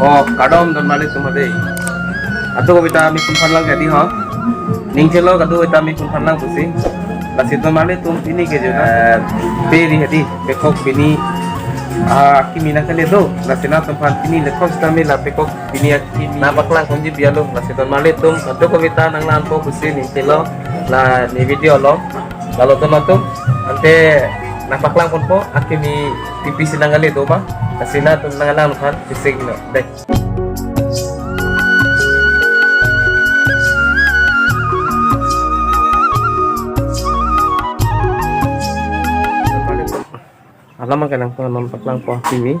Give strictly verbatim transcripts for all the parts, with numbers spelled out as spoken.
Oh, kardom don marli atum dei. Kadokave ta me phone phan lang jadi ho. Ning thelo kadokave ta me phone phan lang pusi. Lasi don marli atum pini ke jona, eh, peri hedi, pekok pini, ah, kimi nangkele do. Lasi nangtum aphan pini le first time la pekok pini akimi nangpaklang ponji pi alo. Lasi don marli atum kadokave ta nanglanpo pusi ning thelo la ne video along. Lalo don atum, ante nangpaklang ponpo, akimi pi pi si nangkele do ma, lasi nangtum nanglang aphan, pisik no, dei. Alam ke nangtum non paklangpo akimi.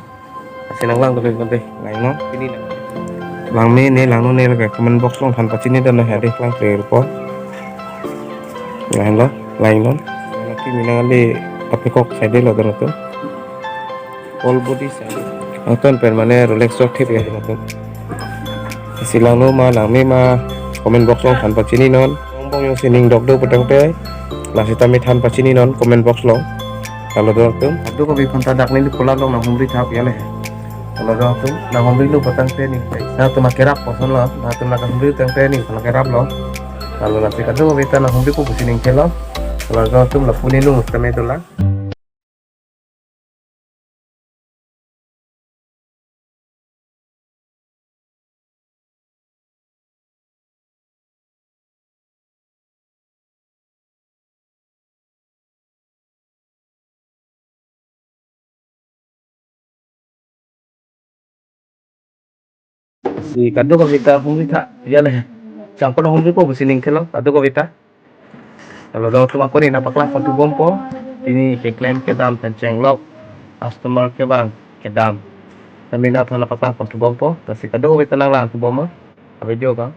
Lasi nanglang dovek dei, langnon. Pini lang. Langme ne, langno ne lake comment box along than pachini dun he dei, klangklepo. Langlo, langnon. Akimi nangkele apekok side lo don atum. All body side. Angton pen mane Rolex sok thip ya don atum. Lasi langno ma, langme ma, comment box along than pachini non. Angbong jongsi ning dok do putangte, la sitame than pachini non comment box along. Lalo don atum, kadokave aphanta dak neli pola along nanghumri thap ya le. Lalo don atum, nanghumri lo putangte ning, nangtum akerap koson lo, nangtum nanghumri tangte ning, nang kerap lo. Lalo lasi kadokave ta nanghumripo pusi ning thelo. Lalo don atum, lapu neli nung tame dolang. Si kadokave ta humri tha, ya le. Changkon humripo pusi ning thelo, kadokave ta. Lalo don atum, ako ne nangpaklang ponthubompo. Pini keklem kedam pen chenglok, customer kevang kedam. Tame nangtum nangpaklang ponthubompo. Lasi kadokave ta nanglang thubom ma. A video ka.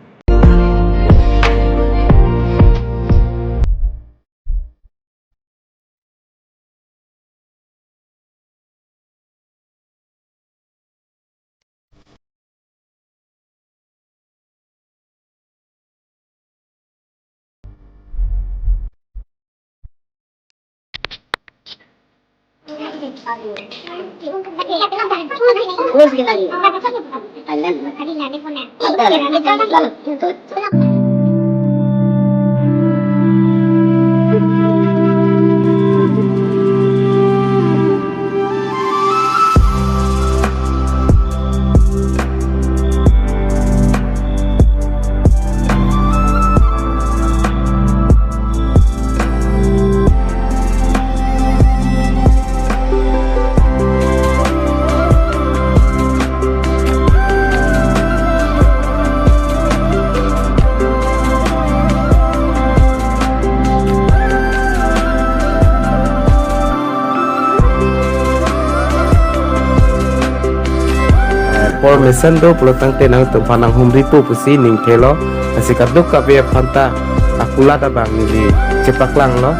Apor mesen do pulotangte nangtumphan nanghumripo pusi ning thelo, lasi kadokave aphanta akulat abang neli chepaklanglo.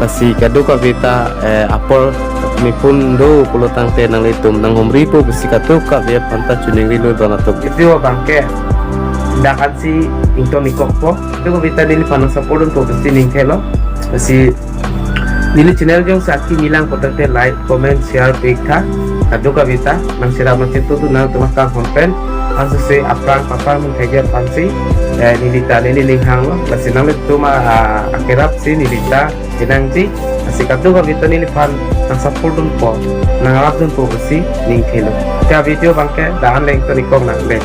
Lasi kadokave ta, eh, apor mepun do pulotangte nanglitum nanghumripo pusi kadokave aphanta choningrilo don atum. Video abangke dak ansi ington-ik kokpo. Kadokave ta neliphan nang support dunpo pusi ning thelo. Lasi neli channel jongsi akimi lang pulotangte like, comment, share pi-ik tha. Kadokave ta nang share ma chitu tu nangtum akam hon pen. Ansi se aphrang paphrang mun thekji aphansi, eh, neli ta neli ning hanglo. Lasi nanglitum a, a, akerap si neli ta kenangji. Lasi kadokave ta neliphan nang support dunpo, nang rap dunpo pusi ning thelo. Ta video abangke dak an le ington-ik kok nang dei.